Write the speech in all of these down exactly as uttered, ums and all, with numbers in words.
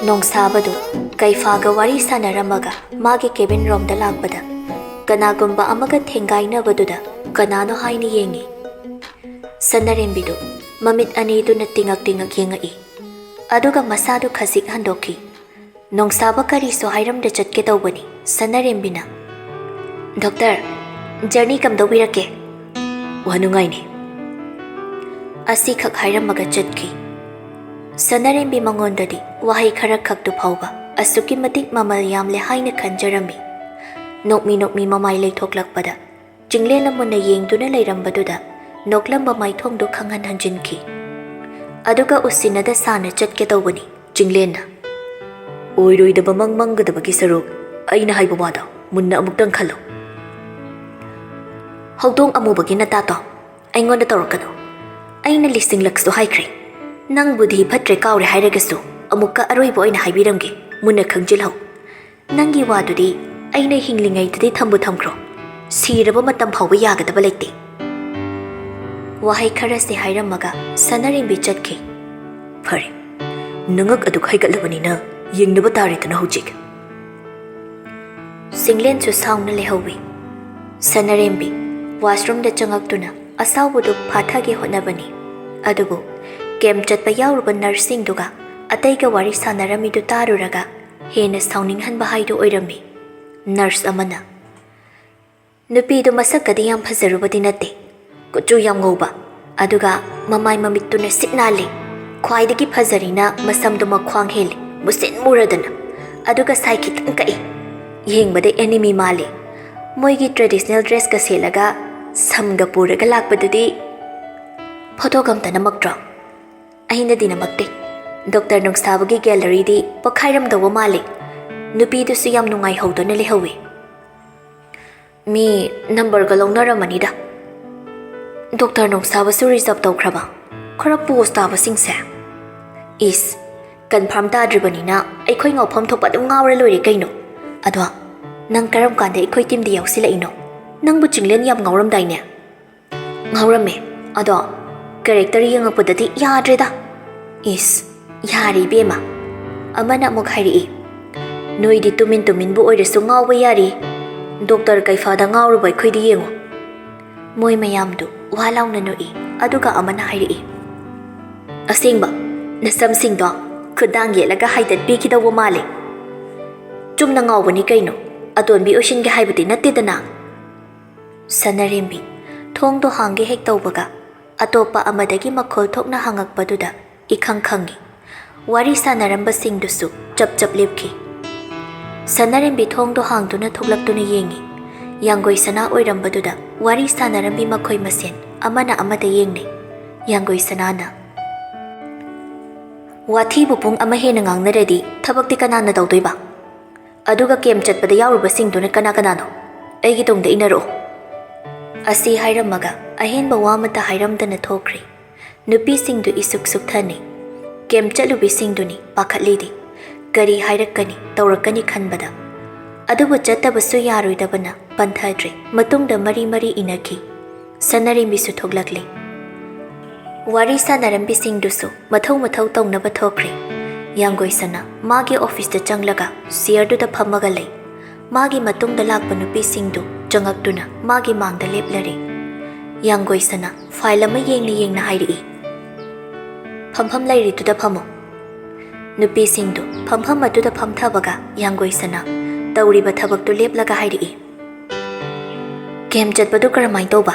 ꯅꯣꯡꯁꯥꯕꯗꯨ ꯀꯩꯐꯥꯒ ꯋꯥꯔꯤ ꯁꯥꯟꯅꯔꯝꯃꯒ ꯃꯥꯒꯤ ꯀꯦꯕꯤꯟ ꯔꯣꯝꯗ ꯂꯥꯛꯄꯗ, ꯀꯅꯥꯒꯨꯝꯕ ꯑꯃꯒ ꯊꯦꯡꯒꯥꯏꯅꯕꯗꯨꯗ ꯀꯅꯥꯅꯣ ꯍꯥꯏꯅ ꯌꯦꯡꯉꯤ꯫ ꯁꯅꯔꯦꯝꯕꯤꯗꯨ ꯃꯃꯤꯠ ꯑꯅꯤꯗꯨꯅ ꯇꯤꯉꯛ ꯇꯤꯉꯛ ꯌꯦꯡꯉꯛꯏ꯫ ꯑꯗꯨꯒ ꯃꯁꯥꯗꯨ ꯈꯖꯤꯛ ꯍꯟꯗꯣꯛꯈꯤ꯫ ꯅꯣꯡꯁꯥꯕ ꯀꯔꯤꯁꯨ ꯍꯥꯏꯔꯝꯗ ꯆꯠꯀꯦ ꯇꯧꯕꯅꯤ ꯁꯅꯔꯦꯝꯕꯤꯅ꯫ "Doctor, journey ꯀꯝꯗꯧꯕꯤꯔꯛꯀꯦ?" "ꯋꯥ ꯅꯨꯡꯉꯥꯏꯅꯦ" ꯑꯁꯤꯈꯛ ꯍꯥꯏꯔꯝꯃꯒ ꯆꯠꯈꯤ꯫ ꯁꯅꯔꯦꯝꯕꯤ ꯃꯉꯣꯟꯗꯗꯤ ꯋꯥꯍꯩ ꯈꯔꯈꯛꯇꯨ ꯐꯥꯎꯕ ꯑꯁꯨꯛꯀꯤ ꯃꯇꯤꯛ ꯃꯃꯜ ꯌꯥꯝꯂꯦ ꯍꯥꯏꯅ ꯈꯟꯖꯔꯝꯃꯤ꯫ ꯅꯣꯛꯃꯤ ꯅꯣꯛꯃꯤ ꯃꯃꯥꯏ ꯂꯩꯊꯣꯛꯂꯛꯄꯗ ꯆꯤꯡꯂꯦꯟꯅ ꯃꯨꯟꯅ ꯌꯦꯡꯗꯨꯅ ꯂꯩꯔꯝꯕꯗꯨꯗ ꯅꯣꯛꯂꯝꯕ ꯃꯥꯏꯊꯣꯡꯗꯨ ꯈꯪꯍꯟ ꯍꯟꯖꯤꯟꯈꯤ꯫ ꯑꯗꯨꯒ ꯎꯁꯤꯟꯅꯗ ꯁꯥꯅ ꯆꯠꯀꯦ ꯇꯧꯕꯅꯤ ꯆꯤꯡꯂꯦꯟꯅ꯫ "ꯑꯣꯏꯔꯣꯏꯗꯕ ꯃꯪ ꯃꯪꯒꯗꯕꯒꯤ ꯁꯔꯨꯛ, ꯑꯩꯅ ꯍꯥꯏꯕ ꯋꯥꯗꯣ ꯃꯨꯟꯅ ꯑꯃꯨꯛꯇꯪ ꯈꯜꯂꯨ꯫ ꯍꯧꯗꯣꯡ ꯑꯃꯨꯕꯒꯤ ꯅꯇꯥꯇꯣ ꯑꯩꯉꯣꯟꯗ ꯇꯧꯔꯛꯀꯅꯨ꯫ ꯑꯩꯅ ꯂꯤꯁꯤꯡꯂꯛꯁꯨ ꯍꯥꯏꯈ꯭ꯔꯦ꯫ ꯅꯪ ꯕꯨꯙꯤ ꯐꯠꯇ꯭ꯔꯦ ꯀꯥꯎꯔꯦ ꯍꯥꯏꯔꯒꯁꯨ ꯑꯃꯨꯛꯀ ꯑꯔꯣꯏꯕ ꯑꯣꯏꯅ ꯍꯥꯏꯕꯤꯔꯝꯒꯦ, ꯃꯨꯟꯅ ꯈꯪꯖꯤꯜꯍꯧ꯫ ꯅꯪꯒꯤ ꯋꯥꯗꯨꯗꯤ ꯑꯩꯅ ꯍꯤꯡꯂꯤꯉꯩꯗꯗꯤ ꯊꯝꯕꯨ ꯊꯝꯈ꯭ꯔꯣ, ꯁꯤꯔꯕ ꯃꯇꯝ ꯐꯥꯎꯕ ꯌꯥꯒꯗꯕ ꯂꯩꯇꯦ꯫" ꯋꯥꯍꯩ ꯈꯔꯁꯤ ꯍꯥꯏꯔꯝꯃꯒ ꯁꯅꯔꯦꯝꯕꯤ ꯆꯠꯈꯤ꯫ "ꯐꯔꯦ, ꯅꯉꯛ ꯑꯗꯨ ꯍꯥꯏꯒꯠꯂꯕꯅꯤꯅ ꯌꯦꯡꯅꯕ ꯇꯥꯔꯦꯗꯅ ꯍꯧꯖꯤꯛ꯫" ꯆꯤꯡꯂꯦꯟꯁꯨ ꯁꯥꯎꯅ ꯂꯩꯍꯧꯋꯤ꯫ ꯁꯅꯔꯦꯝꯕꯤ ꯋꯥꯁꯔꯨꯝꯗ ꯆꯪꯉꯛꯇꯨꯅ ꯑꯁꯥꯎꯕꯗꯨ ꯐꯥꯊꯒꯦ ꯍꯣꯠꯅꯕꯅꯤ꯫ ꯑꯗꯨꯕꯨ ꯀꯦꯝꯞ ꯆꯠꯄ ꯌꯥꯎꯔꯨꯕ ꯅꯔꯁꯁꯤꯡꯗꯨꯒ ꯑꯇꯩꯒ ꯋꯥꯔꯤ ꯁꯥꯟꯅꯔꯝꯃꯤꯗꯨ ꯇꯥꯔꯨꯔꯒ ꯍꯦꯟꯅ ꯁꯥꯎꯅꯤꯡꯍꯟꯕ ꯍꯥꯏꯗꯨ ꯑꯣꯏꯔꯝꯃꯤ꯫ ꯅꯔꯁ ꯑꯃꯅ, "ꯅꯨꯄꯤꯗꯨ ꯃꯁꯛꯀꯗꯤ ꯌꯥꯝ ꯐꯖꯔꯨꯕꯗꯤ ꯅꯠꯇꯦ, ꯀꯨꯆꯨ ꯌꯥꯝ ꯉꯧꯕ, ꯑꯗꯨꯒ ꯃꯃꯥꯏ ꯃꯃꯤꯠꯇꯨꯅ ꯁꯤꯠ ꯅꯥꯜꯂꯤ꯫ ꯈ꯭ꯋꯥꯏꯗꯒꯤ ꯐꯖꯔꯤꯅ ꯃꯁꯝꯗꯨ ꯃꯈ꯭ꯋꯥꯡ ꯍꯦꯜꯂꯤ, ꯃꯨꯁꯤꯟ ꯃꯨꯔꯗꯅ, ꯑꯗꯨꯒ ꯁꯥꯏ ꯈꯤꯇꯪ ꯀꯛꯏ꯫ ꯌꯦꯡꯕꯗ ꯑꯦꯅꯤꯃꯤ ꯃꯥꯜꯂꯤ꯫ ꯃꯣꯏꯒꯤ ꯇ꯭ꯔꯦꯗꯤꯁꯅꯦꯜ ꯗ꯭ꯔꯦꯁꯀ ꯁꯦꯠꯂꯒ ꯁꯝꯒ ꯄꯨꯔꯒ ꯂꯥꯛꯄꯗꯨꯗꯤ ꯐꯣꯇꯣꯒ ꯑꯝꯇ ꯅꯝꯃꯛꯇ꯭ꯔꯣ?" "ꯑꯩꯅꯗꯤ ꯅꯝꯃꯛꯇꯦ꯫ ꯗꯣꯛꯇꯔ ꯅꯣꯡꯁꯥꯕꯒꯤ ꯒꯦꯂꯔꯤꯗꯤ ꯄꯣꯈꯥꯏꯔꯝꯗꯧꯕ ꯃꯥꯜꯂꯤ꯫ ꯅꯨꯄꯤꯗꯨꯁꯨ ꯌꯥꯝ ꯅꯨꯡꯉꯥꯏꯍꯧꯗꯅ ꯂꯩꯍꯧꯋꯤ꯫" "ꯃꯤ ꯅꯝꯕꯔꯒ ꯂꯧꯅꯔꯝꯃꯅꯤꯗ꯫ ꯗꯣꯛꯇꯔ ꯅꯣꯡꯁꯥꯕꯁꯨ ꯔꯤꯖꯥꯕ ꯇꯧꯈ꯭ꯔꯕ? ꯈꯔ ꯄꯣꯁ ꯇꯥꯕꯁꯤꯡꯁꯦ꯫" "ꯏꯁ, ꯀꯟꯐꯥꯔꯝ ꯇꯥꯗ꯭ꯔꯤꯕꯅꯤꯅ ꯑꯩꯈꯣꯏ ꯉꯥꯎꯐꯝ ꯊꯣꯛꯄ ꯑꯗꯨꯝ ꯉꯥꯎꯔ ꯂꯣꯏꯔꯦ ꯀꯩꯅꯣ꯫ ꯑꯗꯣ ꯅꯪ ꯀꯔꯝ ꯀꯥꯟꯗ ꯑꯩꯈꯣꯏ ꯇꯤꯝꯗ ꯌꯥꯎꯁꯤꯜꯂꯛꯏꯅꯣ? ꯅꯪꯕꯨ ꯆꯤꯡꯂꯦꯟ ꯌꯥꯝ ꯉꯥꯎꯔꯝꯗꯥꯏꯅꯦ?" "ꯉꯥꯎꯔꯝꯃꯦ, ꯑꯗꯣ ꯀꯦꯔꯦꯛꯇꯔ ꯌꯦꯡꯉꯛꯄꯗꯗꯤ ꯌꯥꯗ꯭ꯔꯦꯗ꯫" "ꯏꯁ, ꯌꯥꯔꯦ ꯏꯕꯦꯝꯃ, ꯑꯃꯅ ꯑꯃꯨꯛ ꯍꯥꯏꯔꯛꯏ, "ꯅꯣꯏꯗꯤ ꯇꯨꯃꯤꯟ ꯇꯨꯃꯤꯟꯕꯨ ꯑꯣꯏꯔꯁꯨ ꯉꯥꯎꯕ ꯌꯥꯔꯤ꯫ ꯗꯣꯛꯇꯔ ꯀꯩꯐꯥꯗ ꯉꯥꯎꯔꯨꯕ ꯑꯩꯈꯣꯏꯗꯤ ꯌꯦꯡꯉꯨ꯫" ꯃꯣꯏ ꯃꯌꯥꯝꯗꯨ ꯋꯥ ꯂꯥꯎꯅ ꯅꯣꯛꯏ, ꯑꯗꯨꯒ ꯑꯃꯅ ꯍꯥꯏꯔꯛꯏ, "ꯑꯁꯦꯡꯕ, ꯅꯁꯝꯁꯤꯡꯗꯣ ꯈꯨꯗꯥꯡ ꯌꯦꯠꯂꯒ ꯍꯥꯏꯗꯠꯄꯤꯈꯤꯗꯧꯕ ꯃꯥꯜꯂꯦ꯫ ꯆꯨꯝꯅ ꯉꯥꯎꯕꯅꯤ ꯀꯩꯅꯣ, ꯑꯇꯣꯟꯕꯤ ꯑꯣꯏꯁꯤꯟꯒꯦ ꯍꯥꯏꯕꯗꯤ ꯅꯠꯇꯦꯗꯅ꯫" ꯁꯅꯔꯦꯝꯕꯤ ꯊꯣꯡꯗꯣ ꯍꯥꯡꯒꯦ ꯍꯦꯛ ꯇꯧꯕꯒ, ꯑꯇꯣꯞꯄ ꯑꯃꯗꯒꯤ ꯃꯈꯣꯜ ꯊꯣꯛꯅ ꯍꯪꯉꯛꯄꯗꯨꯗ ꯏꯈꯪ ꯈꯪꯉꯤ꯫ ꯋꯥꯔꯤ ꯁꯥꯟꯅꯔꯝꯕꯁꯤꯡꯗꯨꯁꯨ ꯆꯞ ꯆꯞ ꯂꯦꯞꯈꯤ꯫ ꯁꯅꯔꯦꯝꯕꯤ ꯊꯣꯡꯗꯣ ꯍꯥꯡꯗꯨꯅ ꯊꯣꯛꯂꯛꯇꯨꯅ ꯌꯦꯡꯉꯤ꯫ ꯌꯥꯡꯒꯣꯏ ꯁꯅꯥ ꯑꯣꯏꯔꯝꯕꯗꯨꯗ ꯋꯥꯔꯤ ꯁꯥꯟꯅꯔꯝꯕꯤ ꯃꯈꯣꯏ ꯃꯁꯦꯟ ꯑꯃꯅ ꯑꯃꯗ ꯌꯦꯡꯅꯩ꯫ ꯌꯥꯡꯒꯣꯏ ꯁꯅꯥꯅ, "ꯋꯥꯊꯤꯕꯨ ꯄꯨꯡ ꯑꯃ ꯍꯦꯟꯅ ꯉꯥꯡꯅꯔꯗꯤ ꯊꯕꯛꯇꯤ ꯀꯅꯥꯅ ꯇꯧꯗꯣꯏꯕ? ꯑꯗꯨꯒ ꯀꯦꯝ ꯆꯠꯄꯗ ꯌꯥꯎꯔꯨꯕꯁꯤꯡꯗꯨꯅ ꯀꯅꯥ ꯀꯅꯥꯅꯣ? ꯑꯩꯒꯤ ꯇꯨꯡꯗ ꯏꯟꯅꯔꯛꯑꯣ꯫" ꯑꯁꯤ ꯍꯥꯏꯔꯝꯃꯒ ꯑꯍꯦꯟꯕ ꯋꯥ ꯑꯃꯠꯇ ꯍꯥꯏꯔꯝꯗꯅ ꯊꯣꯛꯈ꯭ꯔꯦ꯫ ꯅꯨꯄꯤꯁꯤꯡꯗꯨ ꯏꯁꯨꯛ ꯁꯨꯛꯊꯅꯩ꯫ ꯀꯦꯝ ꯆꯠꯂꯨꯕꯤꯁꯤꯡꯗꯨꯅꯤ ꯄꯥꯈꯠꯂꯤꯗꯤ꯫ ꯀꯔꯤ ꯍꯥꯏꯔꯛꯀꯅꯤ, ꯇꯧꯔꯛꯀꯅꯤ ꯈꯟꯕꯗ꯫ ꯑꯗꯨꯕꯨ ꯆꯠꯇꯕꯁꯨ ꯌꯥꯔꯣꯏꯗꯕꯅ ꯄꯟꯊꯗ꯭ꯔꯦ꯫ ꯃꯇꯨꯡꯗ ꯃꯔꯤ ꯃꯔꯤ ꯏꯟꯅꯈꯤ꯫ ꯁꯅꯔꯦꯝꯕꯤꯁꯨ ꯊꯣꯛꯂꯛꯂꯦ꯫ ꯋꯥꯔꯤ ꯁꯥꯟꯅꯔꯝꯕꯤꯁꯤꯡꯗꯨꯁꯨ ꯃꯊꯧ ꯃꯊꯧ ꯇꯧꯅꯕ ꯊꯣꯛꯈ꯭ꯔꯦ꯫ ꯌꯥꯡꯒꯣꯏ ꯁꯅꯥ ꯃꯥꯒꯤ ꯑꯣꯐꯤꯁꯇ ꯆꯪꯂꯒ ꯆꯤꯌꯔꯗꯨꯗ ꯐꯝꯃꯒ ꯂꯩ꯫ ꯃꯥꯒꯤ ꯃꯇꯨꯡꯗ ꯂꯥꯛꯄ ꯅꯨꯄꯤꯁꯤꯡꯗꯨ ꯆꯪꯉꯛꯇꯨꯅ ꯃꯥꯒꯤ ꯃꯥꯡꯗ ꯂꯦꯞꯂꯔꯦ꯫ ꯌꯥꯡꯒꯣꯏ ꯁꯅꯥ ꯐꯥꯏꯜ ꯑꯃ ꯌꯦꯡꯅ ꯌꯦꯡꯅ ꯍꯥꯏꯔꯛꯏ, "ꯐꯝꯐꯝ ꯂꯩꯔꯤꯗꯨꯗ ꯐꯝꯃꯣ꯫" ꯅꯨꯄꯤꯁꯤꯡꯗꯨ ꯐꯝꯐꯝ ꯑꯗꯨꯗ ꯐꯝꯊꯕꯒ ꯌꯥꯡꯒꯣꯏ ꯁꯅꯥ ꯇꯧꯔꯤꯕ ꯊꯕꯛꯇꯨ ꯂꯦꯞꯂꯒ ꯍꯥꯏꯔꯛꯏ, "ꯀꯦꯝ ꯆꯠꯄꯗꯨ ꯀꯔꯝꯍꯥꯏꯅ ꯇꯧꯕ?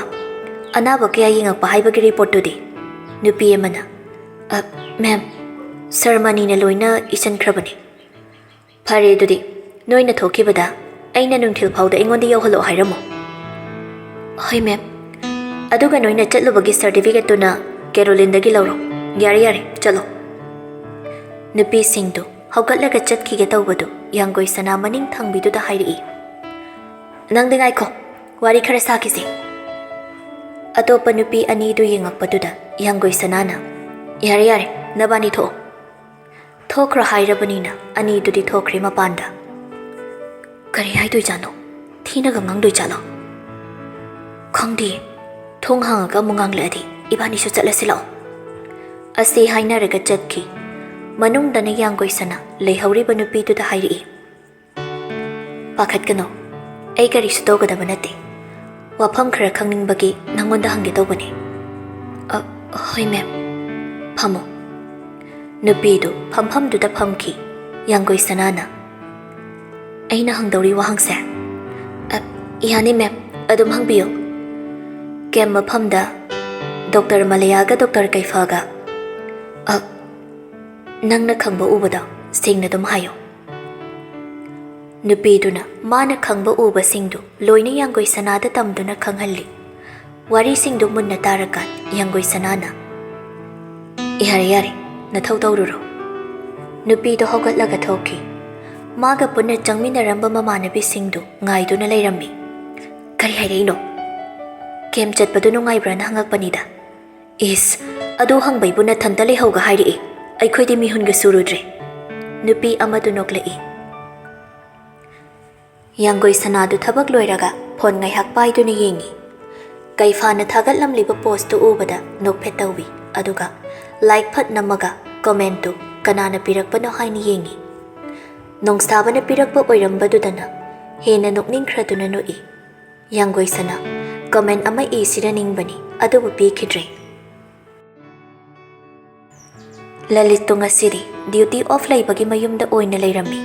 ꯑꯅꯥꯕ ꯀꯌꯥ ꯌꯦꯡꯉꯛꯄ ꯍꯥꯏꯕꯒꯤ ꯔꯤꯄꯣꯔꯠꯇꯨꯗꯤ?" ꯅꯨꯄꯤ ꯑꯃꯅ, "ꯑ, ꯃꯦꯝ, ꯁꯔꯃꯅꯤꯅ ꯂꯣꯏꯅ ꯏꯁꯤꯟꯈ꯭ꯔꯕꯅꯤ꯫" "ꯐꯔꯦ, ꯑꯗꯨꯗꯤ ꯅꯣꯏꯅ ꯊꯣꯛꯈꯤꯕꯗ ꯑꯩꯅ ꯅꯨꯡꯊꯤꯜ ꯐꯥꯎꯗ ꯑꯩꯉꯣꯟꯗ ꯌꯧꯍꯜꯂꯛꯑꯣ ꯍꯥꯏꯔꯝꯃꯣ꯫" "ꯍꯣꯏ, ꯃꯦꯝ꯫" "ꯑꯗꯨꯒ ꯅꯣꯏꯅ ꯆꯠꯂꯨꯕꯒꯤ ꯁꯥꯔꯇꯤꯐꯤꯀꯦꯠꯇꯨꯅ ꯀꯦꯔꯣꯂꯤꯟꯗꯒꯤ ꯂꯧꯔꯣ꯫ ꯌꯥꯔꯦ, ꯌꯥꯔꯦ, ꯆꯠꯂꯣ꯫" ꯅꯨꯄꯤꯁꯤꯡꯗꯨ ꯍꯧꯒꯠꯂꯒ ꯆꯠꯈꯤꯒꯦ ꯇꯧꯕꯗꯨ ꯌꯥꯡꯒꯣꯏ ꯁꯅꯥ ꯃꯅꯤꯡ ꯊꯪꯕꯤꯗꯨꯗ ꯍꯥꯏꯔꯛꯏ, "ꯅꯪꯗꯤ ꯉꯥꯏꯈꯣ, ꯋꯥꯔꯤ ꯈꯔ ꯁꯥꯈꯤꯁꯤ꯫" ꯑꯇꯣꯞꯄ ꯅꯨꯄꯤ ꯑꯅꯤꯗꯨ ꯌꯦꯡꯉꯛꯄꯗꯨꯗ ꯌꯥꯡꯒꯣꯏ ꯁꯅꯥꯅ, "ꯌꯥꯔꯦ, ꯌꯥꯔꯦ, ꯅꯕꯥꯅꯤ ꯊꯣꯛꯑꯣ꯫" ꯊꯣꯛꯈ꯭ꯔꯣ ꯍꯥꯏꯔꯕꯅꯤꯅ ꯑꯅꯤꯗꯨꯗꯤ ꯊꯣꯛꯈ꯭ꯔꯦ ꯃꯄꯥꯟꯗ꯫ ꯀꯔꯤ ꯍꯥꯏꯗꯣꯏꯖꯥꯠꯅꯣ? ꯊꯤꯅꯒ ꯉꯥꯡꯗꯣꯏꯖꯥꯠꯂꯣ? ꯈꯪꯗꯦ꯫ ꯊꯣꯡ ꯍꯥꯡꯉꯒ ꯑꯃꯨꯛ ꯉꯥꯡꯂꯛꯑꯗꯤ ꯏꯕꯥꯅꯤꯁꯨ ꯆꯠꯂꯁꯤ ꯂꯥꯛꯑꯣ꯫ ꯑꯁꯤ ꯍꯥꯏꯅꯔꯒ ꯆꯠꯈꯤ꯫ ꯃꯅꯨꯡꯗꯅ ꯌꯥꯡꯒꯣꯏ ꯁꯅꯥ ꯂꯩꯍꯧꯔꯤꯕ ꯅꯨꯄꯤꯗꯨꯗ ꯍꯥꯏꯔꯛꯏ, "ꯄꯥꯈꯠꯀꯅꯨ, ꯑꯩ ꯀꯔꯤꯁꯨ ꯇꯧꯒꯗꯕ ꯅꯠꯇꯦ꯫ ꯋꯥꯐꯝ ꯈꯔ ꯈꯪꯅꯤꯡꯕꯒꯤ ꯅꯪꯉꯣꯟꯗ ꯍꯪꯒꯦ ꯇꯧꯕꯅꯤ꯫" "ꯑ, ꯍꯣꯏ ꯃꯦꯝ, ꯐꯝꯃꯣ꯫" ꯅꯨꯄꯤꯗꯨ ꯐꯝꯐꯝꯗꯨꯗ ꯐꯝꯈꯤ꯫ ꯌꯥꯡꯒꯣꯏ ꯁꯅꯥꯅ, "ꯑꯩꯅ ꯍꯪꯗꯧꯔꯤ ꯋꯥꯍꯪꯁꯦ꯫" "ꯑ, ꯌꯥꯅꯤ ꯃꯦꯝ, ꯑꯗꯨꯝ ꯍꯪꯕꯤꯌꯨ꯫" "ꯀꯦꯝ ꯃꯐꯝꯗ ꯗꯣꯛꯇꯔ ꯃꯂꯌꯥꯒ ꯗꯣꯛꯇꯔ ꯀꯩꯐꯥꯒ, ꯑ, ꯅꯪꯅ ꯈꯪꯕ ꯎꯕꯗꯣ ꯁꯦꯡꯅ ꯑꯗꯨꯝ ꯍꯥꯏꯌꯨ꯫" ꯅꯨꯄꯤꯗꯨꯅ ꯃꯥꯅ ꯈꯪꯕ ꯎꯕꯁꯤꯡꯗꯨ ꯂꯣꯏꯅ ꯌꯥꯡꯒꯣꯏ ꯁꯅꯥꯗ ꯇꯝꯗꯨꯅ ꯈꯪꯍꯜꯂꯤ꯫ ꯋꯥꯔꯤꯁꯤꯡꯗꯨ ꯃꯨꯟꯅ ꯇꯥꯔꯀꯥꯟ ꯌꯥꯡꯒꯣꯏ ꯁꯅꯥꯅ, "ꯌꯥꯔꯦ, ꯌꯥꯔꯦ, ꯅꯊꯧ ꯇꯧꯔꯨꯔꯣ꯫" ꯅꯨꯄꯤꯗꯣ ꯍꯧꯒꯠꯂꯒ ꯊꯣꯛꯈꯤ꯫ ꯃꯥꯒ ꯄꯨꯟꯅ ꯆꯪꯃꯤꯟꯅꯔꯝꯕ ꯃꯃꯥꯟꯅꯕꯤꯁꯤꯡꯗꯨ ꯉꯥꯏꯗꯨꯅ ꯂꯩꯔꯝꯃꯤ꯫ "ꯀꯔꯤ ꯍꯥꯏꯔꯛꯏꯅꯣ?" "ꯀꯦꯝ ꯆꯠꯄꯗꯨ ꯅꯨꯡꯉꯥꯏꯕ꯭ꯔꯥꯅ ꯍꯪꯉꯛꯄꯅꯤꯗ꯫" "ꯏꯁ, ꯑꯗꯨ ꯍꯪꯕꯩꯕꯨ ꯅꯊꯟꯇ ꯂꯩꯍꯧꯒ ꯍꯥꯏꯔꯛꯏ? ꯑꯩꯈꯣꯏꯗꯤ ꯃꯤꯍꯨꯟꯒ ꯁꯨꯔꯨꯗ꯭ꯔꯦ꯫" ꯅꯨꯄꯤ ꯑꯃꯗꯨ ꯅꯣꯛꯂꯛꯏ꯫ ꯌꯥꯡꯒꯣꯏ ꯁꯅꯥꯗꯨ ꯊꯕꯛ ꯂꯣꯏꯔꯒ ꯐꯣꯟ ꯉꯥꯏꯍꯥꯛ ꯄꯥꯏꯗꯨꯅ ꯌꯦꯡꯉꯤ꯫ ꯀꯩꯐꯥꯅ ꯊꯥꯒꯠꯂꯝꯂꯤꯕ ꯄꯣꯁꯇꯨ ꯎꯕꯗ ꯅꯣꯛꯐꯦꯠ ꯇꯧꯏ, ꯑꯗꯨꯒ ꯂꯥꯏꯛ ꯐꯠ ꯅꯝꯃꯒ ꯀꯣꯃꯦꯟꯇꯨ ꯀꯅꯥꯅ ꯄꯤꯔꯛꯄꯅꯣ ꯍꯥꯏꯅ ꯌꯦꯡꯉꯤ꯫ ꯅꯣꯡꯁꯥꯕꯅ ꯄꯤꯔꯛꯄ ꯑꯣꯏꯔꯝꯕꯗꯨꯗꯅ ꯍꯦꯟꯅ ꯅꯣꯛꯅꯤꯡꯈ꯭ꯔꯗꯨꯅ ꯅꯣꯛꯏ꯫ ꯌꯥꯡꯒꯣꯏ ꯁꯅꯥ ꯀꯣꯃꯦꯟ ꯑꯃ ꯏꯁꯤꯔ ꯅꯤꯡꯕꯅꯤ, ꯑꯗꯨꯕꯨ ꯄꯤꯈꯤꯗ꯭ꯔꯦ꯫ ꯂꯂꯤꯠꯇꯨ ꯉꯁꯤꯗꯤ ꯗ꯭ꯌꯨꯇꯤ ꯑꯣꯐ ꯂꯩꯕꯒꯤ ꯃꯌꯨꯝꯗ ꯑꯣꯏꯅ ꯂꯩꯔꯝꯃꯤ꯫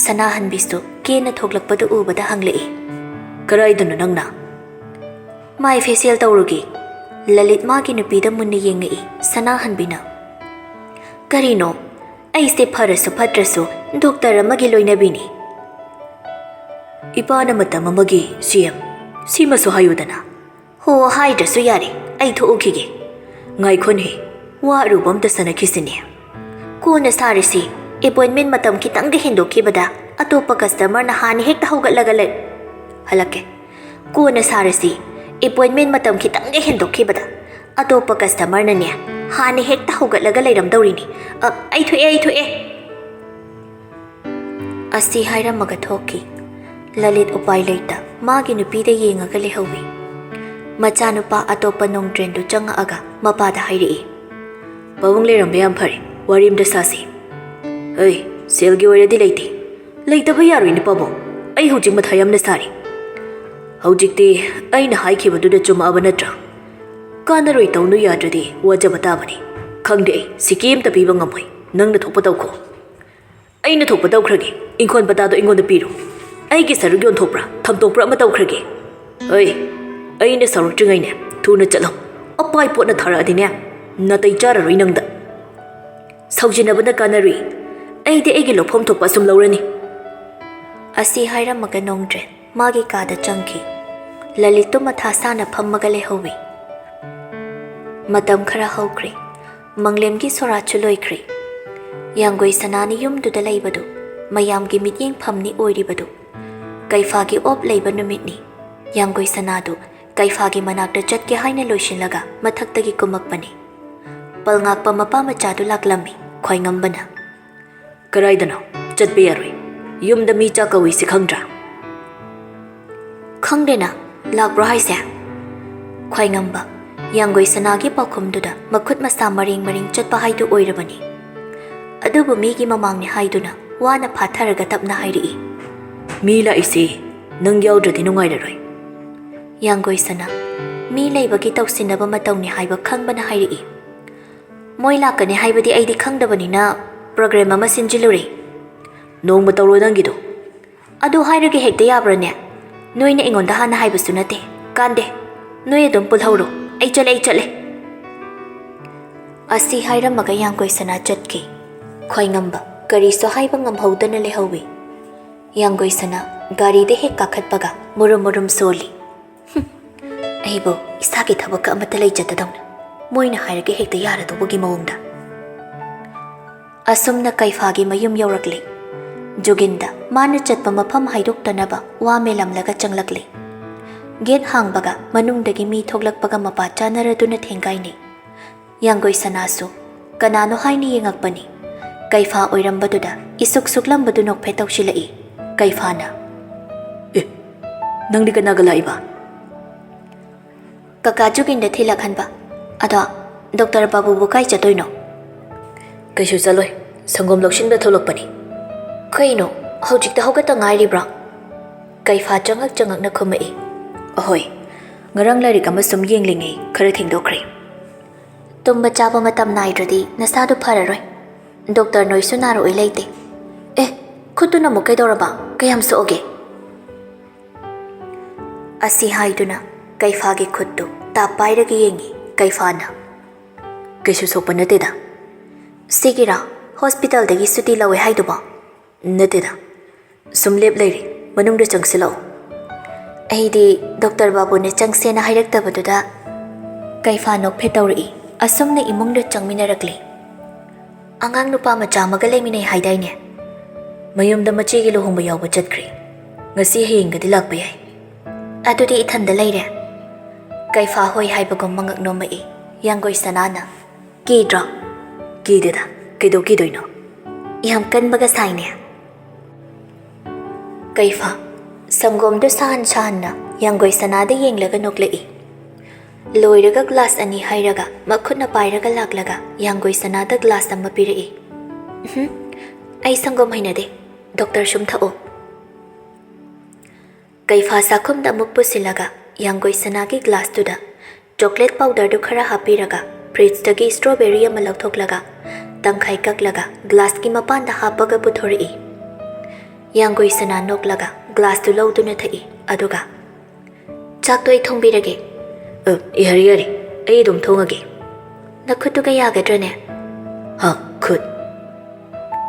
ꯁꯅꯥꯍꯟꯕꯤꯁꯨ ꯀꯦꯅ ꯊꯣꯛꯂꯛꯄꯗꯨ ꯎꯕꯗ ꯍꯪꯂꯛꯏ, "ꯀꯔꯥꯏꯗꯅꯣ ꯅꯪꯅ?" "ꯃꯥꯏ ꯐꯦꯁꯤꯌꯦꯜ ꯇꯧꯔꯨꯒꯦ꯫" ꯂꯂꯤꯠ ꯃꯥꯒꯤ ꯅꯨꯄꯤꯗ ꯃꯨꯟꯅ ꯌꯦꯡꯉꯛꯏ꯫ ꯁꯅꯥꯍꯟꯕꯤꯅ, "ꯀꯔꯤꯅꯣ? ꯑꯩꯁꯦ ꯐꯔꯁꯨ ꯐꯠꯇ꯭ꯔꯁꯨ ꯗꯣꯛꯇꯔ ꯑꯃꯒꯤ ꯂꯣꯏꯅꯕꯤꯅꯤ꯫" "ꯏꯄꯥꯅ ꯃꯇꯝ ꯑꯃꯒꯤ ꯁꯤ ꯑꯦꯝ, ꯁꯤꯃꯁꯨ ꯍꯥꯏꯌꯨꯗꯅ꯫" "ꯍꯣ, ꯍꯥꯏꯗ꯭ꯔꯁꯨ ꯌꯥꯔꯦ, ꯑꯩ ꯊꯣꯛꯎꯈꯤꯒꯦ꯫" "ꯉꯥꯏꯈꯣꯅꯦ, ꯋꯥ ꯑꯔꯨꯕ ꯑꯝꯇ ꯁꯥꯟꯅꯈꯤꯁꯤꯅꯦ꯫" "ꯀꯣꯟꯅ ꯁꯥꯔꯁꯤ, ꯑꯦꯄꯣꯏꯟꯃꯦꯟ ꯃꯇꯝ ꯈꯤꯇꯪꯒ ꯍꯦꯟꯗꯣꯛꯈꯤꯕꯗ ꯑꯇꯣꯞꯄ ꯀꯁꯇꯃꯔꯅ ꯍꯥꯟꯅ ꯍꯦꯛꯇ ꯍꯧꯒꯠꯂꯒ ꯂꯩ-" "ꯍꯜꯂꯛꯀꯦ꯫ ꯀꯣꯟꯅ ꯁꯥꯔꯁꯤ, ꯑꯦꯄꯣꯏꯟꯃꯦꯟ ꯃꯇꯝ ꯈꯤꯇꯪꯒ ꯍꯦꯟꯗꯣꯛꯈꯤꯕꯗ ꯑꯇꯣꯞꯄ ꯀꯁꯇꯃꯔꯅꯅꯦ ꯍꯥꯟꯅ ꯍꯦꯛꯇ ꯍꯧꯒꯠꯂꯒ ꯂꯩꯔꯝꯗꯧꯔꯤꯅꯤ꯫ ꯑ, ꯑꯩ ꯊꯣꯛꯑꯦ, ꯑꯩ ꯊꯣꯛꯑꯦ꯫" ꯑꯁꯤ ꯍꯥꯏꯔꯝꯃꯒ ꯊꯣꯛꯈꯤ꯫ ꯂꯂꯤꯠ ꯎꯄꯥꯏ ꯂꯩꯇ ꯃꯥꯒꯤ ꯅꯨꯄꯤꯗ ꯌꯦꯡꯉꯒ ꯂꯩꯍꯧꯏ꯫ ꯃꯆꯥꯅꯨꯄꯥ ꯑꯇꯣꯞꯄ ꯅꯣꯡꯗ꯭ꯔꯦꯟꯗꯨ ꯆꯪꯉꯛꯑꯒ ꯃꯄꯥꯗ ꯍꯥꯏꯔꯛꯏ, "ꯄꯥꯕꯨꯡ ꯂꯩꯔꯝꯕ ꯌꯥꯝ ꯐꯔꯦ꯫ ꯋꯥꯔꯤ ꯑꯝꯇ ꯁꯥꯁꯤ꯫ ꯑꯩ ꯁꯦꯜꯒꯤ ꯑꯣꯏꯔꯗꯤ ꯂꯩꯇꯦ꯫ ꯂꯩꯇꯕ ꯌꯥꯔꯣꯏꯅꯦ ꯄꯥꯕꯨꯡ꯫ ꯑꯩ ꯍꯧꯖꯤꯛ ꯃꯊꯥ ꯌꯥꯝꯅ ꯁꯥꯔꯤ꯫ ꯍꯧꯖꯤꯛꯇꯤ ꯑꯩꯅ ꯍꯥꯏꯈꯤꯕꯗꯨꯗ ꯆꯨꯝꯃꯛꯑꯕ ꯅꯠꯇ꯭ꯔꯥ? ꯀꯥꯟꯅꯔꯣꯏ, ꯇꯧꯅꯨ ꯌꯥꯗ꯭ꯔꯗꯤ ꯋꯥꯖꯕ ꯇꯥꯕꯅꯤ꯫ ꯈꯪꯗꯦ, ꯑꯩ ꯁꯤꯀꯤ ꯑꯝꯇ ꯄꯤꯕ ꯉꯝꯃꯣꯏ꯫ ꯅꯪꯅ ꯊꯣꯛꯄ ꯇꯧꯈꯣ꯫ ꯑꯩꯅ ꯊꯣꯛꯄ ꯇꯧꯈ꯭ꯔꯒꯦ꯫ ꯏꯪꯈꯣꯜ ꯄꯇꯥꯗꯣ ꯑꯩꯉꯣꯟꯗ ꯄꯤꯔꯣ꯫ ꯑꯩꯒꯤ ꯁꯔꯨꯛ ꯌꯣꯟꯊꯣꯛꯄ꯭ꯔꯥ, ꯊꯝꯗꯣꯛꯄ꯭ꯔꯥ ꯑꯃ ꯇꯧꯈ꯭ꯔꯒꯦ꯫ ꯑꯩ, ꯑꯩꯅ ꯁꯥꯎꯔꯛꯇ꯭ꯔꯤꯉꯩꯅꯦ, ꯊꯨꯅ ꯆꯠꯂꯣ꯫ ꯑꯄꯥꯏ ꯄꯣꯠꯅ ꯊꯥꯔꯛꯑꯗꯤꯅꯦ, ꯅꯥꯇꯩ ꯆꯥꯔꯔꯣꯏ ꯅꯪꯗ꯫ ꯁꯥꯎꯖꯤꯟꯅꯕꯅ ꯀꯥꯟꯅꯔꯨꯏ꯫ ꯑꯩꯗꯤ ꯑꯩꯒꯤ ꯂꯧꯐꯝ ꯊꯣꯛꯄ ꯑꯁꯨꯝ ꯂꯧꯔꯅꯤ꯫ ꯑꯁꯤ ꯍꯥꯏꯔꯝꯃꯒ ꯅꯣꯡꯗ꯭ꯔꯦꯟ ꯃꯥꯒꯤ ꯀꯥꯗ ꯆꯪꯈꯤ꯫ ꯂꯂꯤꯠꯇꯨ ꯃꯊꯥ ꯁꯥꯅ ꯐꯝꯃꯒ ꯂꯩꯍꯧꯏ꯫ ꯃꯇꯝ ꯈꯔ ꯍꯧꯈ꯭ꯔꯦ꯫ ꯃꯪꯂꯦꯝꯒꯤ ꯁꯣꯔꯥꯠꯁꯨ ꯂꯣꯏꯈ꯭ꯔꯦ꯫ ꯌꯥꯡꯒꯣꯏ ꯁꯅꯥꯅꯤ ꯌꯨꯝꯗꯨꯗ ꯂꯩꯕꯗꯨ, ꯃꯌꯥꯝꯒꯤ ꯃꯤꯠꯌꯦꯡ ꯐꯝꯅꯤ ꯑꯣꯏꯔꯤꯕꯗꯨ꯫ ꯀꯩꯐꯥꯒꯤ ꯑꯣꯞ ꯂꯩꯕ ꯅꯨꯃꯤꯠꯅꯤ꯫ ꯌꯥꯡꯒꯣꯏ ꯁꯅꯥꯗꯨ ꯀꯩꯐꯥꯒꯤ ꯃꯅꯥꯛꯇ ꯆꯠꯀꯦ ꯍꯥꯏꯅ ꯂꯣꯏꯁꯤꯜꯂꯒ ꯃꯊꯛꯇꯒꯤ ꯀꯨꯝꯃꯛꯄꯅꯤ꯫ ꯄꯜꯉꯥꯛꯄ ꯃꯄꯥ ꯃꯆꯥꯗꯨ ꯂꯥꯛꯂꯝꯃꯤ꯫ ꯈ꯭ꯋꯥꯏꯉꯝꯕꯅ, "ꯀꯔꯥꯏꯗꯅꯣ? ꯆꯠꯄ ꯌꯥꯔꯣꯏ꯫ ꯌꯨꯝꯗ ꯃꯤ ꯆꯥꯛ ꯀꯧꯏꯁꯤ ꯈꯪꯗ꯭ꯔꯥ?" "ꯈꯪꯗꯦꯅ, ꯂꯥꯛꯄ꯭ꯔꯣ ꯍꯥꯏꯁꯦ?" ꯈ꯭ꯋꯥꯏꯉꯝꯕ, ꯌꯥꯡꯒꯣꯏ ꯁꯅꯥꯒꯤ ꯄꯥꯎꯈꯨꯝꯗꯨꯗ ꯃꯈꯨꯠ ꯃꯁꯥ ꯃꯔꯦꯡ ꯃꯔꯦꯡ ꯆꯠꯄ ꯍꯥꯏꯗꯨ ꯑꯣꯏꯔꯕꯅꯤ꯫ ꯑꯗꯨꯕꯨ ꯃꯤꯒꯤ ꯃꯃꯥꯡꯅꯤ ꯍꯥꯏꯗꯨꯅ ꯋꯥꯅ ꯐꯥꯊꯔꯒ ꯇꯞꯅ ꯍꯥꯏꯔꯛꯏ꯫ "ꯃꯤ ꯂꯥꯛꯏꯁꯤ ꯅꯪ ꯌꯥꯎꯗ꯭ꯔꯗꯤ ꯅꯨꯡꯉꯥꯏꯔꯔꯣꯏ꯫" ꯌꯥꯡꯒꯣꯏ ꯁꯅꯥ, ꯃꯤ ꯂꯩꯕꯒꯤ ꯇꯧꯁꯤꯟꯅꯕ ꯃꯇꯧꯅꯤ ꯍꯥꯏꯕ ꯈꯪꯕꯅ ꯍꯥꯏꯔꯛꯏ꯫ "ꯃꯣꯏ ꯂꯥꯛꯀꯅꯤ ꯍꯥꯏꯕꯗꯤ ꯑꯩꯗꯤ ꯈꯪꯗꯕꯅꯤꯅ ꯄ꯭ꯔꯣꯒ꯭ꯔꯥꯝ ꯑꯃ ꯁꯤꯟꯖꯤꯜꯂꯨꯔꯦ꯫" "ꯅꯣꯡꯃ ꯇꯧꯔꯣ ꯅꯪꯒꯤꯗꯣ꯫" "ꯑꯗꯨ ꯍꯥꯏꯔꯒ ꯍꯦꯛꯇ ꯌꯥꯕ꯭ꯔꯅꯦ? ꯅꯣꯏꯅ ꯑꯩꯉꯣꯟꯗ ꯍꯥꯟꯅ ꯍꯥꯏꯕꯁꯨ ꯅꯠꯇꯦ꯫ ꯀꯥꯟꯗꯦ, ꯅꯣꯏ ꯑꯗꯨꯝ ꯄꯨꯜꯍꯧꯔꯣ꯫ ꯑꯩ ꯆꯠꯂꯦ, ꯑꯩ ꯆꯠꯂꯦ꯫" ꯑꯁꯤ ꯍꯥꯏꯔꯝꯃꯒ ꯌꯥꯡꯒꯣꯏ ꯁꯅꯥ ꯆꯠꯈꯤ꯫ ꯈ꯭ꯋꯥꯏꯉꯝꯕ ꯀꯔꯤꯁꯨ ꯍꯥꯏꯕ ꯉꯝꯍꯧꯗꯅ ꯂꯩꯍꯧꯏ꯫ ꯌꯥꯡꯒꯣꯏ ꯁꯅꯥ ꯒꯥꯔꯤꯗ ꯍꯦꯛ ꯀꯥꯈꯠꯄꯒ ꯃꯨꯔꯨꯝ ꯃꯨꯔꯨꯝ ꯁꯣꯜꯂꯤ꯫ "ꯍꯨꯝ, ꯑꯩꯕꯨ ꯏꯁꯥꯒꯤ ꯊꯕꯛꯀ ꯑꯃꯠꯇ ꯂꯩꯖꯗꯗꯧꯅ ꯃꯣꯏꯅ ꯍꯥꯏꯔꯒ ꯍꯦꯛꯇ ꯌꯥꯔꯗꯧꯕꯒꯤ ꯃꯑꯣꯡꯗ꯫" ꯑꯁꯨꯝꯅ ꯀꯩꯐꯥꯒꯤ ꯃꯌꯨꯝ ꯌꯧꯔꯛꯂꯦ꯫ ꯖꯨꯒꯤꯟꯗ ꯃꯥꯅ ꯆꯠꯄ ꯃꯐꯝ ꯍꯥꯏꯗꯣꯛꯇꯅꯕ ꯋꯥ ꯃꯦꯜꯂꯝꯂꯒ ꯆꯪꯂꯛꯂꯦ꯫ ꯒꯦꯠ ꯍꯥꯡꯕꯒ ꯃꯅꯨꯡꯗꯒꯤ ꯃꯤ ꯊꯣꯛꯂꯛꯄꯒ ꯃꯄꯥ ꯆꯥꯅꯔꯗꯨꯅ ꯊꯦꯡꯒꯥꯏꯅꯩ꯫ ꯌꯥꯡꯒꯣꯏ ꯁꯅꯥꯁꯨ ꯀꯅꯥꯅꯣ ꯍꯥꯏꯅ ꯌꯦꯡꯉꯛꯄꯅꯤ꯫ ꯀꯩꯐꯥ ꯑꯣꯏꯔꯝꯕꯗꯨꯗ ꯏꯁꯨꯛ ꯁꯨꯛꯂꯝꯕꯗꯨ ꯅꯣꯛꯐꯦꯠ ꯇꯧꯁꯤꯜꯂꯛꯏ꯫ ꯀꯩꯐꯥꯅ, "ꯑꯦ, ꯅꯪꯗꯤ ꯀꯅꯥꯒ ꯂꯥꯛꯏꯕ?" "ꯀꯀꯥ ꯖꯨꯒꯤꯟꯗ ꯊꯤꯜꯂꯛꯍꯟꯕ꯫ ꯑꯗꯣ ꯗꯣꯛꯇꯔ ꯕꯥꯕꯨꯕꯨ ꯀꯥꯏ ꯆꯠꯇꯣꯏꯅꯣ?" "ꯀꯩꯁꯨ ꯆꯠꯂꯣꯏ, ꯁꯪꯒꯣꯝ ꯂꯧꯁꯤꯟꯕ ꯊꯣꯛꯂꯛꯄꯅꯤ꯫" "ꯀꯩꯅꯣ, ꯍꯧꯖꯤꯛꯇ ꯍꯧꯒꯠꯇ ꯉꯥꯏꯔꯤꯕ꯭ꯔꯥ?" ꯀꯩꯐꯥ ꯆꯉꯛ ꯆꯉꯛꯅ ꯈꯨꯝꯃꯛꯏ꯫ "ꯑꯍꯣꯏ, ꯉꯔꯥꯡ ꯂꯥꯏꯔꯤꯛ ꯑꯃ ꯁꯨꯝ ꯌꯦꯡꯂꯤꯉꯩ ꯈꯔ ꯊꯦꯡꯗꯣꯛꯈ꯭ꯔꯦ꯫" "ꯇꯨꯝꯕ ꯆꯥꯕ ꯃꯇꯝ ꯅꯥꯏꯗ꯭ꯔꯗꯤ ꯅꯁꯥꯗꯣ ꯐꯔꯔꯣꯏ꯫ ꯗꯣꯛꯇꯔ ꯅꯣꯏꯁꯨ ꯅꯥꯔꯛꯑꯣꯏ ꯂꯩꯇꯦ꯫ ꯑꯦ, ꯈꯨꯠꯇꯨꯅ ꯑꯃꯨꯛ ꯀꯩꯗꯧꯔꯕ? ꯀꯌꯥꯝ ꯁꯣꯛꯑꯒꯦ?" ꯑꯁꯤ ꯍꯥꯏꯗꯨꯅ ꯀꯩꯐꯥꯒꯤ ꯈꯨꯠꯇꯨ ꯇꯥꯞ ꯄꯥꯏꯔꯒ ꯌꯦꯡꯉꯤ ꯀꯩꯐꯥꯅ꯫ "ꯀꯩꯁꯨ ꯁꯣꯛꯄ ꯅꯠꯇꯦꯗ꯫" "ꯁꯤꯒꯤꯔꯥ ꯍꯣꯁꯄꯤꯇꯥꯜꯗꯒꯤ ꯁꯨꯇꯤ ꯂꯧꯋꯦ ꯍꯥꯏꯗꯨꯕꯣ?" "ꯅꯠꯇꯦꯗ, ꯁꯨꯝ ꯂꯦꯞ ꯂꯩꯔꯤ, ꯃꯅꯨꯡꯗ ꯆꯪꯁꯤꯜꯂꯛꯑꯣ꯫" "ꯑꯩꯗꯤ ꯗꯣꯛꯇꯔ ꯕꯥꯕꯨꯅ ꯆꯪꯁꯦꯅ ꯍꯥꯏꯔꯛꯇꯕꯗꯨꯗ꯫" ꯀꯩꯐꯥ ꯅꯣꯛꯐꯦꯠ ꯇꯧꯔꯛꯏ꯫ ꯑꯁꯨꯝꯅ ꯏꯃꯨꯡꯗ ꯆꯪꯃꯤꯟꯅꯔꯛꯂꯤ꯫ "ꯑꯉꯥꯡ ꯅꯨꯄꯥ ꯃꯆꯥ ꯑꯃꯒ ꯂꯩꯃꯤꯟꯅꯩ ꯍꯥꯏꯗꯥꯏꯅꯦ?" "ꯃꯌꯨꯝꯗ ꯃꯆꯦꯒꯤ ꯂꯨꯍꯣꯡꯕ ꯌꯥꯎꯕ ꯆꯠꯈ꯭ꯔꯦ꯫ ꯉꯁꯤ ꯍꯌꯦꯡꯒꯗꯤ ꯂꯥꯛꯄ ꯌꯥꯏ꯫" "ꯑꯗꯨꯗꯤ ꯏꯊꯟꯗ ꯂꯩꯔꯦ꯫" ꯀꯩꯐꯥ ꯍꯣꯏ ꯍꯥꯏꯕꯒꯨꯝ ꯃꯉꯛ ꯅꯣꯝꯃꯛꯏ꯫ ꯌꯥꯡꯒꯣꯏ ꯁꯅꯥꯅ꯫ "ꯀꯤꯗ꯭ꯔꯣ?" "ꯀꯤꯗꯦꯗ, ꯀꯩꯗꯧ ꯀꯤꯗꯣꯏꯅꯣ?" "ꯌꯥꯝ ꯀꯟꯕꯒ ꯁꯥꯏꯅꯦ꯫" ꯀꯩꯐꯥ ꯁꯪꯒꯣꯝꯗꯨ ꯁꯥꯍꯟ ꯁꯥꯍꯟꯅ ꯌꯥꯡꯒꯣꯏ ꯁꯅꯥꯗ ꯌꯦꯡꯂꯒ ꯅꯣꯛꯂꯛꯏ꯫ ꯂꯣꯏꯔꯒ ꯒ꯭ꯂꯥꯁ ꯑꯅꯤ ꯍꯩꯔꯒ ꯃꯈꯨꯠꯅ ꯄꯥꯏꯔꯒ ꯂꯥꯛꯂꯒ ꯌꯥꯡꯒꯣꯏ ꯁꯅꯥꯗ ꯒ꯭ꯂꯥꯁ ꯑꯃ ꯄꯤꯔꯛꯏ꯫ "ꯎꯝꯍꯨꯝ, ꯑꯩ ꯁꯪꯒꯣꯝ ꯍꯩꯅꯗꯦ, ꯗꯣꯛꯇꯔ ꯁꯨꯝ ꯊꯛꯑꯣ꯫" ꯀꯩꯐꯥ ꯆꯥꯛꯈꯨꯝꯗ ꯑꯃꯨꯛ ꯄꯨꯁꯤꯜꯂꯒ ꯌꯥꯡꯒꯣꯏ ꯁꯅꯥꯒꯤ ꯒ꯭ꯂꯥꯁꯇꯨꯗ ꯆꯣꯀ꯭ꯂꯦꯠ ꯄꯥꯎꯗꯔꯗꯨ ꯈꯔ ꯍꯥꯞꯄꯤꯔꯒ ꯐ꯭ꯔꯤꯖꯇꯒꯤ ꯁ꯭ꯇ꯭ꯔꯣꯕꯦꯔꯤ ꯑꯃ ꯂꯧꯊꯣꯛꯂꯒ ꯇꯪꯈꯥꯏ ꯀꯛꯂꯒ ꯒ꯭ꯂꯥꯁꯀꯤ ꯃꯄꯥꯟꯗ ꯍꯥꯞꯄꯒ ꯄꯨꯊꯣꯔꯛꯏ꯫ ꯌꯥꯡꯒꯣꯏ ꯁꯅꯥ ꯅꯣꯛꯂꯒ ꯒ꯭ꯂꯥꯁꯇꯨ ꯂꯧꯗꯨꯅ ꯊꯛꯏ, ꯑꯗꯨꯒ "ꯆꯥꯛꯇꯣ ꯑꯩ ꯊꯣꯡꯕꯤꯔꯒꯦ꯫" "ꯑ, ꯌꯥꯔꯦ ꯌꯥꯔꯦ, ꯑꯩ ꯑꯗꯨꯝ ꯊꯣꯡꯉꯒꯦ꯫" "ꯅꯈꯨꯠꯇꯨꯒ ꯌꯥꯒꯗ꯭ꯔꯅꯦ?" "ꯍꯥ, ꯈꯨꯠ?"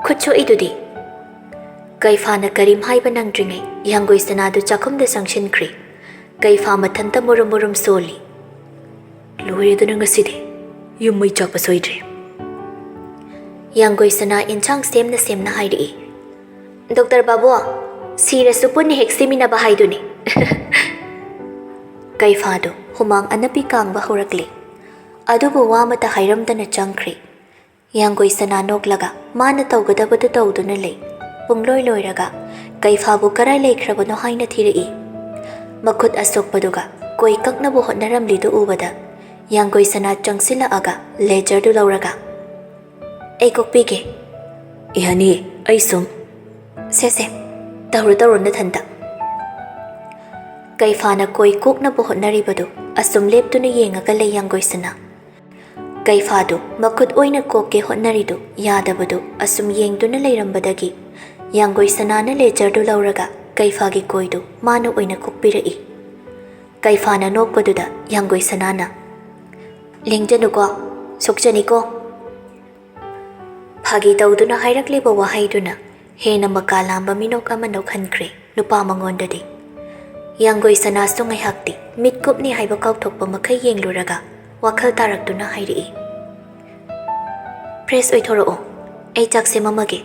"ꯈꯨꯠ ꯁꯣꯛꯏꯗꯨꯗꯤ?" ꯀꯩꯐꯥꯅ ꯀꯔꯤꯝ ꯍꯥꯏꯕ ꯅꯪꯗ꯭ꯔꯤꯉꯩ ꯌꯥꯡꯒꯣꯏ ꯁꯅꯥꯗꯨ ꯆꯥꯛꯈꯨꯝꯗ ꯆꯪꯁꯤꯟꯈ꯭ꯔꯦ꯫ ꯀꯩꯐꯥ ꯃꯊꯟꯇ ꯃꯨꯔꯨꯝ ꯃꯨꯔꯨꯝ ꯁꯣꯜꯂꯤ꯫ "ꯂꯣꯏꯔꯦꯗꯅ ꯉꯁꯤꯗꯤ, ꯌꯨꯝ ꯃꯩ ꯆꯥꯛꯄ ꯁꯣꯏꯗ꯭ꯔꯦ꯫" ꯌꯥꯡꯒꯣꯏ ꯁꯅꯥ ꯏꯟꯁꯥꯡ ꯁꯦꯝꯅ ꯁꯦꯝꯅ ꯍꯥꯏꯔꯛꯏ꯫ "ꯗꯣꯛꯇꯔ ꯕꯥꯕꯨ, ꯁꯤꯔꯁꯨ ꯄꯨꯟꯅ ꯍꯦꯛ ꯁꯤꯃꯤꯟꯅꯕ ꯍꯥꯏꯗꯨꯅꯤ꯫" ꯀꯩꯐꯥꯗꯨ ꯍꯨꯃꯥꯡ ꯑꯅꯞꯄꯤ ꯀꯥꯡꯕ ꯍꯧꯔꯛꯂꯦ꯫ ꯑꯗꯨꯕꯨ ꯋꯥ ꯑꯃꯠꯇ ꯍꯥꯏꯔꯝꯗꯅ ꯆꯪꯈ꯭ꯔꯦ꯫ ꯌꯥꯡꯒꯣꯏ ꯁꯅꯥ ꯅꯣꯛꯂꯒ ꯃꯥꯅ ꯇꯧꯒꯗꯕꯗꯨ ꯇꯧꯗꯨꯅ ꯂꯩ꯫ ꯄꯨꯡꯂꯣꯏ ꯂꯣꯏꯔꯒ ꯀꯩꯐꯥꯕꯨ ꯀꯔꯥꯏ ꯂꯩꯈ꯭ꯔꯕꯅꯣ ꯍꯥꯏꯅ ꯊꯤꯔꯛꯏ꯫ ꯃꯈꯨꯠ ꯑꯁꯣꯛꯄꯗꯨꯒ ꯀꯣꯏ ꯀꯛꯅꯕ ꯍꯣꯠꯅꯔꯝꯂꯤꯗꯨ ꯎꯕꯗ ꯌꯥꯡꯒꯣꯏ ꯁꯅꯥ ꯆꯪꯁꯤꯜꯂꯛꯑꯒ ꯂꯦꯖꯔꯗꯨ ꯂꯧꯔꯒ, ꯑꯩ ꯀꯣꯛꯄꯤꯒꯦ꯫ ꯏꯍꯥꯅꯤ, ꯑꯩ ꯁꯨꯝ꯫ ꯁꯦ ꯁꯦ, ꯇꯧꯔꯣ ꯇꯧꯔꯣ ꯅꯊꯟꯇ꯫ ꯀꯩꯐꯥꯅ ꯀꯣꯏ ꯀꯣꯛꯅꯕ ꯍꯣꯠꯅꯔꯤꯕꯗꯨ ꯑꯁꯨꯝ ꯂꯦꯞꯇꯨꯅ ꯌꯦꯡꯉꯒ ꯂꯩ ꯌꯥꯡꯒꯣꯏꯁꯅꯥ꯫ ꯀꯩꯐꯥꯗꯨ ꯃꯈꯨꯠ ꯑꯣꯏꯅ ꯀꯣꯛꯀꯦ ꯍꯣꯠꯅꯔꯤꯗꯨ ꯌꯥꯗꯕꯗꯨ ꯑꯁꯨꯝ ꯌꯦꯡꯗꯨꯅ ꯂꯩꯔꯝꯕꯗꯒꯤ ꯌꯥꯡꯒꯣꯏꯁꯅꯥꯅ ꯂꯦꯖꯔꯗꯨ ꯂꯧꯔꯒ ꯀꯩꯐꯥꯒꯤ ꯀꯣꯏꯗꯨ ꯃꯥꯅ ꯑꯣꯏꯅ ꯀꯣꯛꯄꯤꯔꯛꯏ꯫ ꯀꯩꯐꯥꯅ ꯅꯣꯛꯄꯗꯨꯗ ꯌꯥꯡꯒꯣꯏꯁꯅꯥꯅ, "ꯂꯦꯡꯖꯅꯨꯀꯣ, ꯁꯣꯛꯆꯅꯤꯀꯣ"꯫ ꯐꯥꯒꯤ ꯇꯧꯗꯨꯅ ꯍꯥꯏꯔꯛꯂꯤꯕ ꯋꯥꯍꯩꯗꯨꯅ ꯍꯦꯟꯅ ꯃꯀꯥ ꯂꯥꯝꯕ ꯃꯤꯅꯣꯛ ꯑꯃ ꯅꯣꯛꯍꯟꯈ꯭ꯔꯦ ꯅꯨꯄꯥ ꯃꯉꯣꯟꯗꯗꯤ꯫ ꯌꯥꯡꯒꯣꯏ ꯁꯅꯥꯁꯨ ꯉꯥꯏꯍꯥꯛꯇꯤ ꯃꯤꯠ ꯀꯨꯞꯅꯤ ꯍꯥꯏꯕ ꯀꯥꯎꯊꯣꯛꯄ ꯃꯈꯩ ꯌꯦꯡꯂꯨꯔꯒ ꯋꯥꯈꯜ ꯇꯥꯔꯛꯇꯨꯅ ꯍꯥꯏꯔꯛꯏ, "ꯐ꯭ꯔꯦꯁ ꯑꯣꯏꯊꯣꯔꯛꯑꯣ, ꯑꯩ ꯆꯥꯛ ꯁꯦꯝꯃꯝꯃꯒꯦ"꯫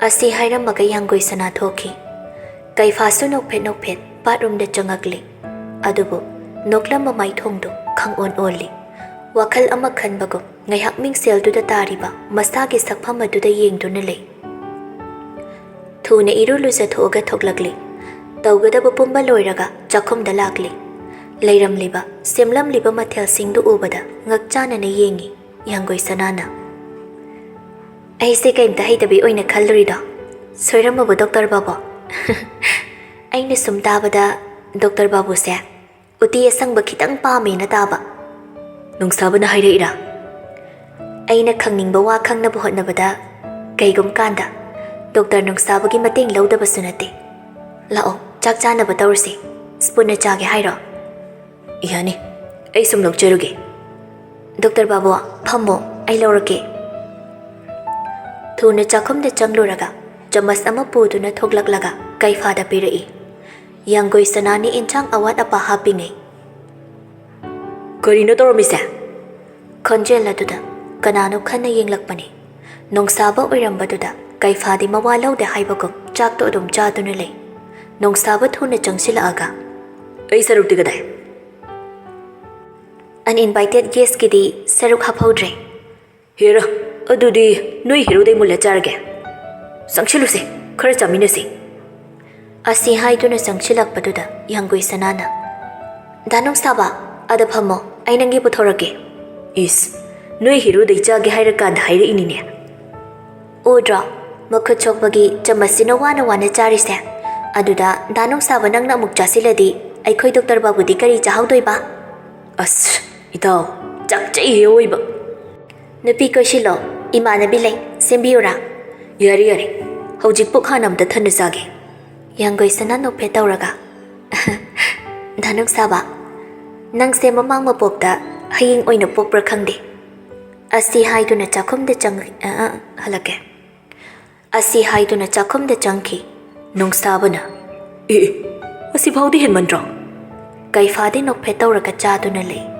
ꯑꯁꯤ ꯍꯥꯏꯔꯝꯃꯒ ꯌꯥꯡꯒꯣꯏ ꯁꯅꯥ ꯊꯣꯛꯈꯤ꯫ ꯀꯩꯐꯥꯁꯨ ꯅꯣꯛꯐꯦꯠ ꯅꯣꯛꯐꯦꯠ ꯕꯥꯠꯔꯨꯝꯗ ꯆꯪꯉꯛꯂꯤ꯫ ꯑꯗꯨꯕꯨ ꯅꯣꯛꯂꯝꯕ ꯃꯥꯏꯊꯣꯡꯗꯨ ꯈꯪꯑꯣꯟ ꯑꯣꯜꯂꯤ꯫ ꯋꯥꯈꯜ ꯑꯃ ꯈꯟꯕꯒꯨꯝ ꯉꯥꯏꯍꯥꯛ ꯃꯤꯡꯁꯦꯜꯗꯨꯗ ꯇꯥꯔꯤꯕ ꯃꯁꯥꯒꯤ ꯁꯛꯐꯝ ꯑꯗꯨꯗ ꯌꯦꯡꯗꯨꯅ ꯂꯩ꯫ ꯊꯨꯅ ꯏꯔꯨ ꯂꯨꯖꯊꯣꯛꯑꯒ ꯊꯣꯛꯂꯛꯂꯤ꯫ ꯇꯧꯒꯗꯕ ꯄꯨꯝꯕ ꯂꯣꯏꯔꯒ ꯆꯥꯛꯈꯨꯝꯗ ꯂꯥꯛꯂꯤ꯫ ꯂꯩꯔꯝꯂꯤꯕ, ꯁꯦꯝꯂꯝꯂꯤꯕ ꯃꯊꯦꯜꯁꯤꯡꯗꯨ ꯎꯕꯗ ꯉꯛꯆꯥꯅꯅ ꯌꯦꯡꯉꯤ ꯌꯥꯡꯒꯣꯏ ꯁꯅꯥꯅ꯫ "ꯑꯩꯁꯦ ꯀꯩꯝꯇ ꯍꯩꯇꯕꯤ ꯑꯣꯏꯅ ꯈꯜꯂꯨꯔꯤꯗꯣ? ꯁꯣꯏꯔꯝꯃꯕꯣ ꯗꯣꯛꯇꯔ ꯕꯥꯕꯨ?" "ꯑꯩꯅ ꯁꯨꯝ ꯇꯥꯕꯗ ꯗꯣꯛꯇꯔ ꯕꯥꯕꯨꯁꯦ ꯎꯇꯤ ꯑꯁꯪꯕ ꯈꯤꯇꯪ ꯄꯥꯝꯃꯦꯅ ꯇꯥꯕ"꯫ "ꯅꯣꯡꯁꯥꯕꯅ ꯍꯥꯏꯔꯛꯏꯔꯥ?" "ꯑꯩꯅ ꯈꯪꯅꯤꯡꯕ ꯋꯥ ꯈꯪꯅꯕ ꯍꯣꯠꯅꯕꯗ ꯀꯩꯒꯨꯝ ꯀꯥꯟꯗ ꯗꯣꯛꯇꯔ ꯅꯣꯡꯁꯥꯕꯒꯤ ꯃꯇꯦꯡ ꯂꯧꯗꯕꯁꯨ ꯅꯠꯇꯦ꯫ ꯂꯥꯛꯑꯣ, ꯆꯥꯛ ꯆꯥꯅꯕ ꯇꯧꯔꯁꯤ꯫ ꯁ꯭ꯄꯨꯟꯅ ꯆꯥꯒꯦ ꯍꯥꯏꯔꯣ?" "ꯏꯍꯥꯅꯤ, ꯑꯩ ꯁꯨꯝ ꯂꯧꯖꯔꯨꯒꯦ"꯫ "ꯗꯣꯛꯇꯔ ꯕꯥꯕꯨ, ꯐꯝꯃꯣ, ꯑꯩ ꯂꯧꯔꯛꯀꯦ"꯫ ꯊꯨꯅ ꯆꯥꯛꯈꯨꯝꯗ ꯆꯪꯂꯨꯔꯒ ꯆꯃꯁ ꯑꯃ ꯄꯨꯗꯨꯅ ꯊꯣꯛꯂꯛꯂꯒ ꯀꯩꯐꯥꯗ ꯄꯤꯔꯛꯏ꯫ ꯌꯥꯡꯒꯣꯏ ꯁꯅꯥꯅꯤ ꯏꯟꯁꯥꯡ ꯑꯋꯥꯠ ꯑꯄꯥ ꯍꯥꯞꯄꯤꯉꯩ꯫ "ꯀꯔꯤꯅꯣ ꯇꯧꯔꯝꯃꯤꯁꯦ?" ꯈꯣꯟꯖꯦꯜ ꯑꯗꯨꯗ ꯀꯅꯥꯅꯣ ꯈꯟꯅ ꯌꯦꯡꯂꯛꯄꯅꯤ꯫ ꯅꯣꯡꯁꯥꯕ ꯑꯣꯏꯔꯝꯕꯗꯨꯗ ꯀꯩꯐꯥꯗꯤ ꯃꯋꯥ ꯂꯧꯗꯦ ꯍꯥꯏꯕꯒꯨꯝ ꯆꯥꯛꯇꯣ ꯑꯗꯨꯝ ꯆꯥꯗꯨꯅ ꯂꯩ꯫ ꯅꯣꯡꯁꯥꯕ ꯊꯨꯅ ꯆꯪꯁꯤꯜꯂꯛꯑꯒ, "ꯑꯩ ꯁꯔꯨꯛꯇꯤ ꯀꯗꯥꯏ?" "Uninvited guestꯀꯤꯗꯤ ꯁꯔꯨꯛ ꯍꯥꯞꯍꯧꯗ꯭ꯔꯦ"꯫ "ꯍꯦꯔꯥ, ꯑꯗꯨꯗꯤ ꯅꯣꯏ ꯍꯦꯔꯣꯗꯩ ꯃꯨꯜꯂ ꯆꯥꯔꯒꯦ꯫ ꯆꯪꯁꯤꯜꯂꯨꯁꯦ, ꯈꯔ ꯆꯥꯃꯤꯟꯅꯁꯤ"꯫ ꯑꯁꯤ ꯍꯥꯏꯗꯨꯅ ꯆꯪꯁꯤꯜꯂꯛꯄꯗꯨꯗ ꯌꯥꯡꯒꯣꯏ ꯁꯅꯥꯅ, "ꯗꯥ ꯅꯣꯡꯁꯥꯕ, ꯑꯗ ꯐꯝꯃꯣ, ꯑꯩ ꯅꯪꯒꯤ ꯄꯨꯊꯣꯔꯛꯀꯦ"꯫ "ꯏꯁ, ꯅꯣꯏ ꯍꯤꯔꯨꯗꯩ ꯆꯥꯒꯦ ꯍꯥꯏꯔꯀꯥꯟꯗ ꯍꯥꯏꯔꯛꯏꯅꯤꯅꯦ꯫ ꯎꯗ꯭ꯔꯣ? ꯃꯈꯨꯠ ꯁꯣꯛꯄꯒꯤ ꯆꯃꯁꯁꯤꯅ ꯋꯥꯅ ꯋꯥꯅ ꯆꯥꯔꯤꯁꯦ꯫ ꯑꯗꯨꯗ ꯗꯥ ꯅꯨꯡꯁꯥꯕ ꯅꯪꯅ ꯑꯃꯨꯛ ꯆꯥꯁꯤꯜꯂꯗꯤ ꯑꯩꯈꯣꯏ ꯗꯣꯛꯇꯔ ꯕꯥꯕꯨꯗꯤ ꯀꯔꯤ ꯆꯥꯍꯧꯗꯣꯏꯕ? ꯑꯁ, ꯏꯇꯥꯎ, ꯆꯥꯛꯆꯩꯍꯦ ꯑꯑꯣꯏꯕ꯫ ꯅꯨꯄꯤ ꯀꯣꯏꯁꯤꯜꯂꯣ, ꯏꯃꯥꯟꯅꯕꯤ ꯂꯩ, ꯁꯦꯝꯕꯤꯌꯨꯔꯥ? ꯌꯥꯔꯦ, ꯌꯥꯔꯦ, ꯍꯧꯖꯤꯛ ꯄꯨꯛ ꯍꯥꯟꯅ ꯑꯝꯇ ꯊꯟꯅ ꯆꯥꯒꯦ꯫ ꯌꯥꯡꯒꯣꯏꯁꯅꯥ ꯅꯣꯛꯐꯦꯠ ꯇꯧꯔꯒ, ꯗꯥ ꯅꯨꯡꯁꯥꯕ, ꯅꯪꯁꯦ ꯃꯃꯥꯡ ꯃꯄꯣꯛꯇ ꯍꯌꯦꯡ ꯑꯣꯏꯅ ꯄꯣꯛꯄ꯭ꯔꯥ ꯈꯪꯗꯦ꯫ ꯑꯁꯤ ꯍꯥꯏꯗꯨꯅ ꯆꯥꯛꯈꯨꯝꯗ ꯆꯪ-, ꯑ, ꯑ, ꯍꯜꯂꯛꯀꯦ꯫ ꯑꯁꯤ ꯍꯥꯏꯗꯨꯅ ꯆꯥꯛꯈꯨꯝꯗ ꯆꯪꯈꯤ꯫ ꯅꯨꯡꯁꯥꯕꯅ, "ꯑꯦ, ꯑꯦ, ꯑꯁꯤꯐꯥꯎꯗꯤ ꯍꯦꯟꯃꯟꯗ꯭ꯔꯣ?" ꯀꯩꯐꯥꯗꯤ ꯅꯣꯛꯐꯦꯠ ꯇꯧꯔꯒ ꯆꯥꯗꯨꯅ ꯂꯩ꯫